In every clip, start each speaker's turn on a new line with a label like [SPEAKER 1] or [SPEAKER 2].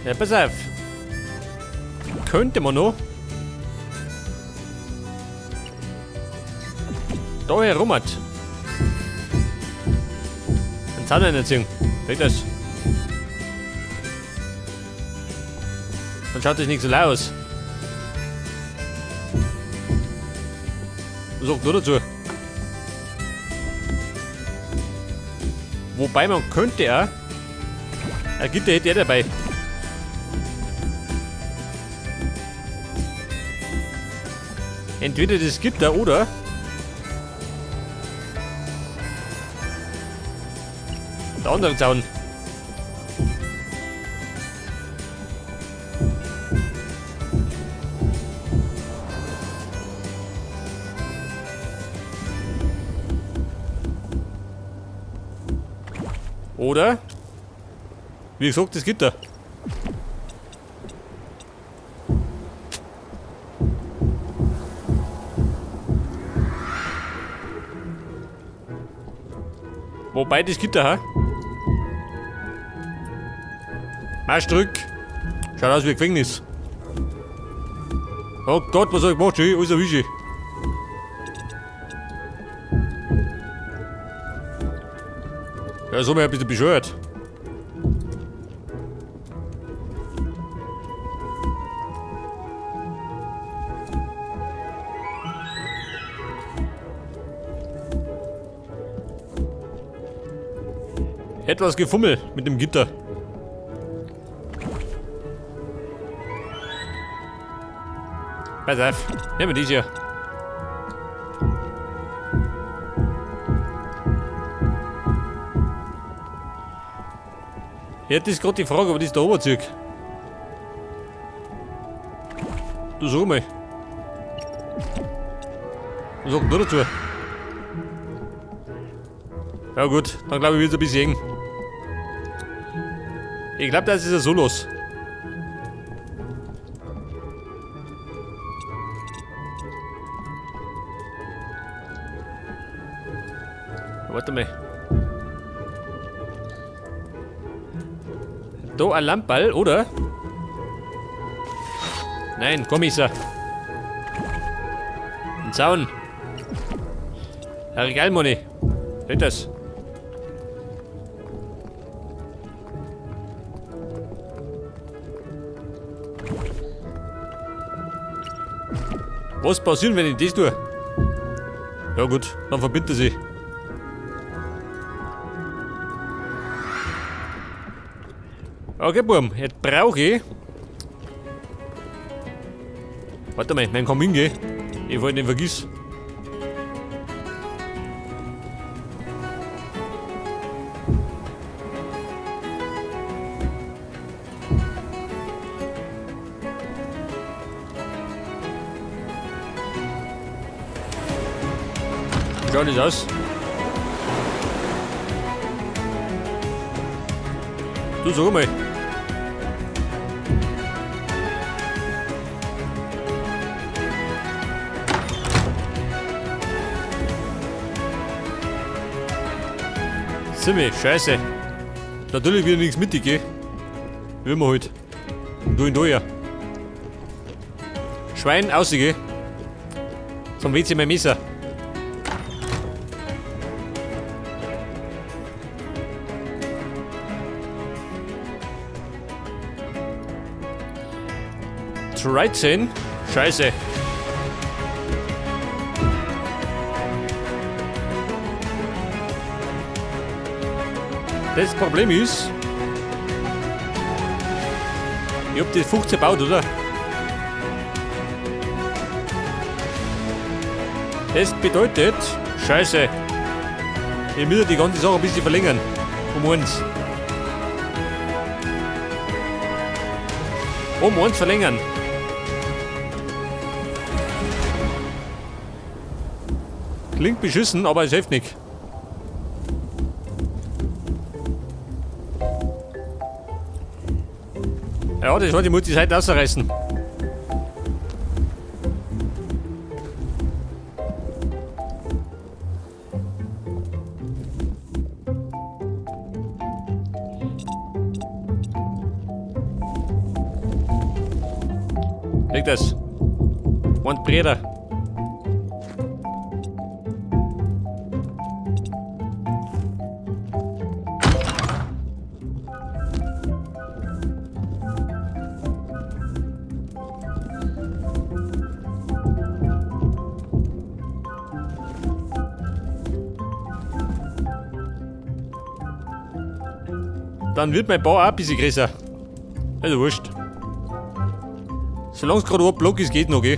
[SPEAKER 1] Ja, pass auf. Könnte man noch. Da herum hat. Einen Zahn einziehen. Seht das? Dann schaut das nicht so laut aus. Was sagt nur dazu? Wobei man könnte ja. Ein Gitter hätte er dabei. Entweder das Gitter oder der andere Zaun. Oder? Wie gesagt, das Gitter. Wobei das Gitter, ha? Marsch zurück. Schaut aus wie ein Gefängnis. Oh Gott, was hab ich gemacht? Schön, alles erwische. Ja, so bin ich ein bisschen bescheuert. Etwas Gefummel mit dem Gitter. Pass auf, nehmen wir die hier. Jetzt ist gerade die Frage, ob das der Oberzug. Du sag mal. Was sagt du dazu? Ja gut, dann glaube ich, wird es ein bisschen eng. Ich glaube, das ist ja so los. Warte mal. Da ein Lamperl, oder? Nein, komm, ist er. Ein Zaun. Ein Regalmoney. Seht das? Was passiert, wenn ich das tue? Ja gut, dann verbindet er sich. Okay, Burm, jetzt brauche ich. Warte mal, mein Kamin, gell? Ich wollte den vergiss. Wie schaut das aus? Du sag mal. Ziemlich scheiße. Natürlich wieder nichts mit, gell? Wie immer halt. Du in da ja. Schwein, aussehen, gell? Zum WC mein Messer. Dreizehn? Scheiße. Das Problem ist, ich hab das 15 gebaut, oder? Das bedeutet, Scheiße, ich muss die ganze Sache ein bisschen verlängern. Um eins. Um eins verlängern. Klingt beschissen, aber es hilft nicht. Ja, das war die muss die Seite ausreißen. Leg das. Und Breder. Dann wird mein Bau auch ein bisschen größer. Also wurscht. Solange es gerade ein Block ist, geht noch, gell?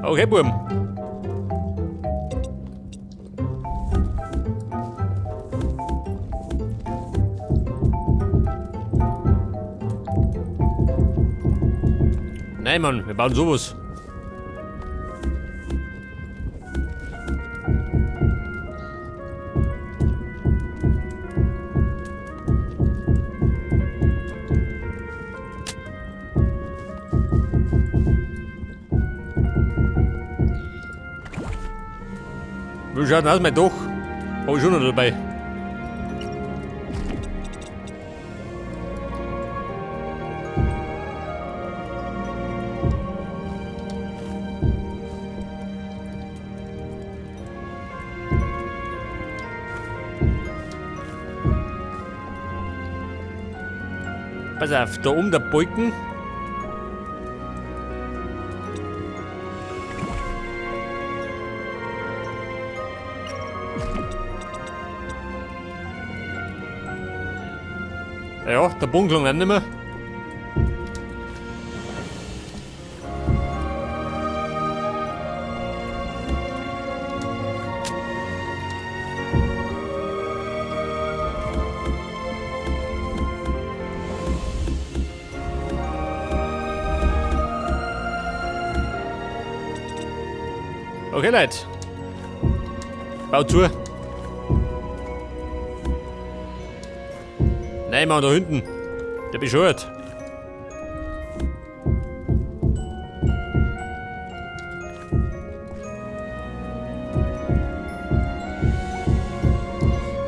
[SPEAKER 1] Okay, Buben. Nein, Mann, wir bauen sowas. Wie schaut denn aus, mein Dach? Hab ich schon noch dabei. Pass auf, da oben der Balken. Ja, der Bogen klang auch nicht mehr. Okay, Leute. Bau zu. Nein, Mann, da hinten. Der bescheuert.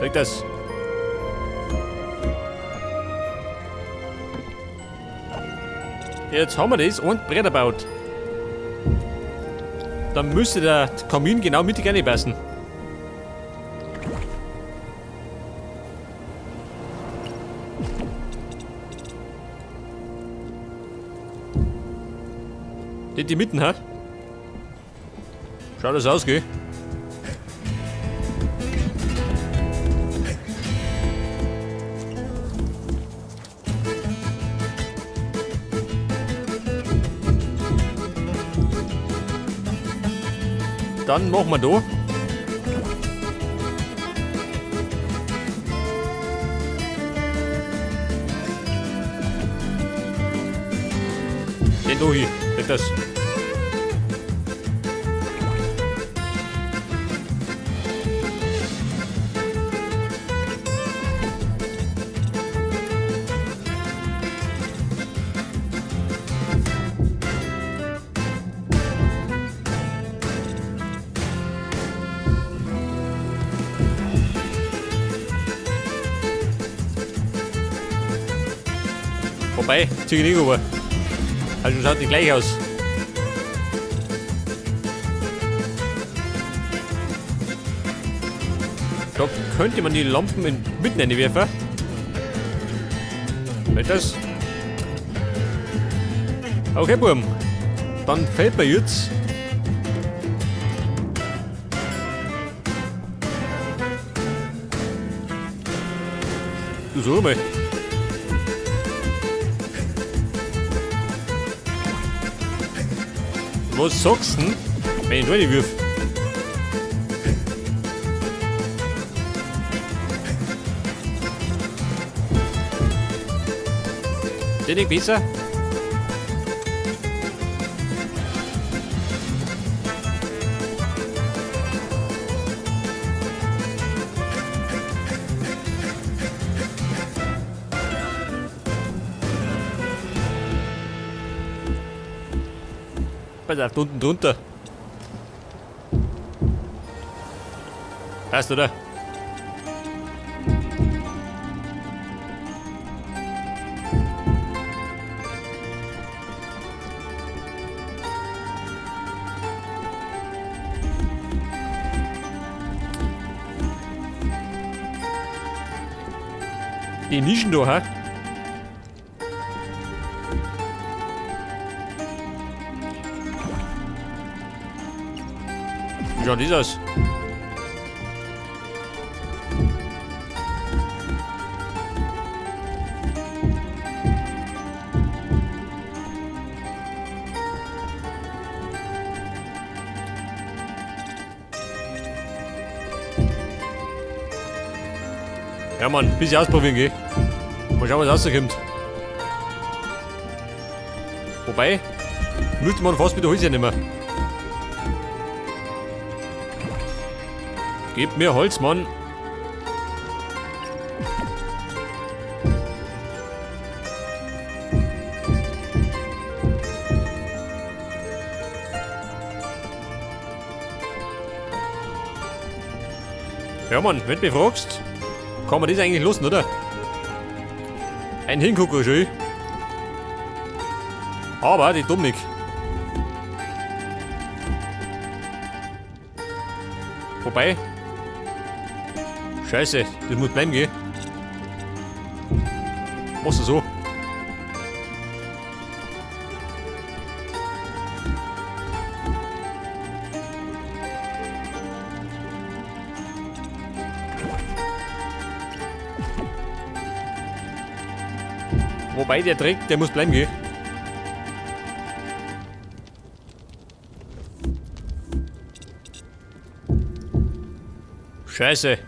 [SPEAKER 1] Krieg das. Jetzt haben wir das und Bretter baut. Dann müsste der Kamin genau mittig reinpassen. Die, die mitten hat. Schaut das aus, gell? Dann machen wir da. Den da hier, das. Wobei, zieh ich nicht rüber. Also schaut nicht gleich aus. Da könnte man die Lampen in mitten reinwerfen. Geht das? Okay, Buben. Dann fällt mir jetzt. Du sag mal. Was sagst du denn, wenn ich da reinwürf? Den nicht besser? Pass auf, da unten drunter. Passt, oder? Die Nischen da, hä? Wie schaut das aus? Ja Mann, bisschen ausprobieren, gell? Mal schauen, was rauskommt. Wobei, müsste man fast wieder Holz hernehmen. Gebt mir Holz, Mann. Ja Mann, wenn du mich fragst, kann man das eigentlich lassen, oder? Ein Hingucker, schön. Aber die Dominik. Wobei. Scheiße, das muss bleiben, gell? Machst du so? Wobei der Dreck, der muss bleiben, gell? Scheiße.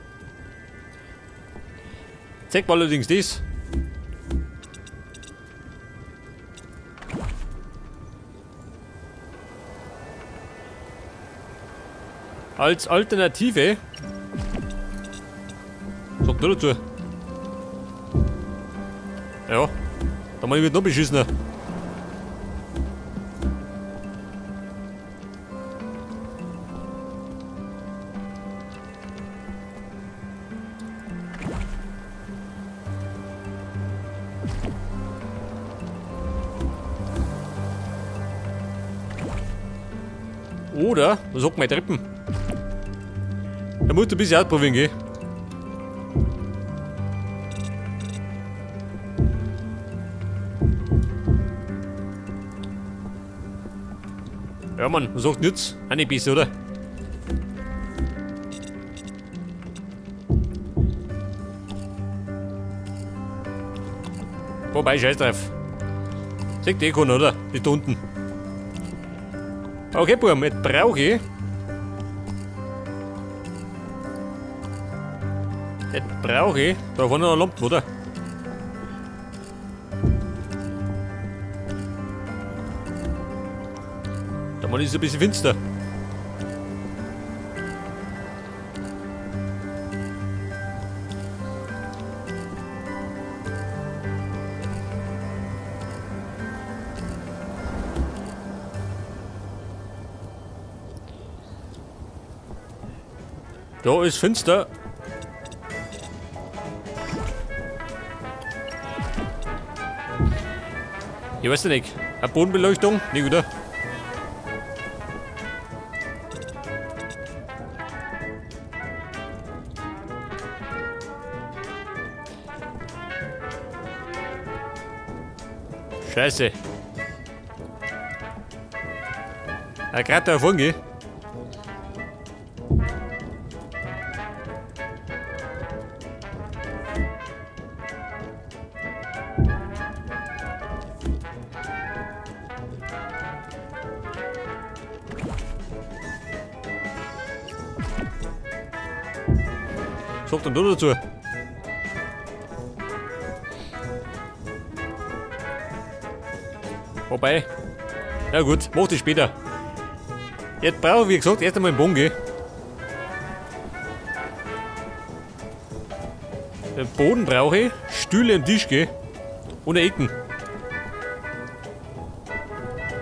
[SPEAKER 1] Zeig mal allerdings das. Als Alternative. Sag nur dazu. Ja, da muss ich mich noch beschissener. Oder, was sagt meine Treppen? Da musst du ein bisschen ausprobieren, gell? Ja Mann, was sagt nütz? Auch nicht besser, oder? Wobei, scheiß drauf. Sieht eh keiner, oder? Die da unten. Okay, Burm, jetzt brauche ich. Jetzt brauche ich. Da vorne noch eine Lampe, oder? Da mal ist es ein bisschen finster. Da ist finster. Ich weiß nicht. Eine Bodenbeleuchtung? Nicht, oder? Scheiße. Ja, grad da vorne, gell? Sagt denn du dazu? Wobei, na gut, mach das später. Jetzt brauche ich, wie gesagt, erst einmal einen Boden, gell? Den Boden brauche ich, Stühle und Tisch, gell? Und Ecken.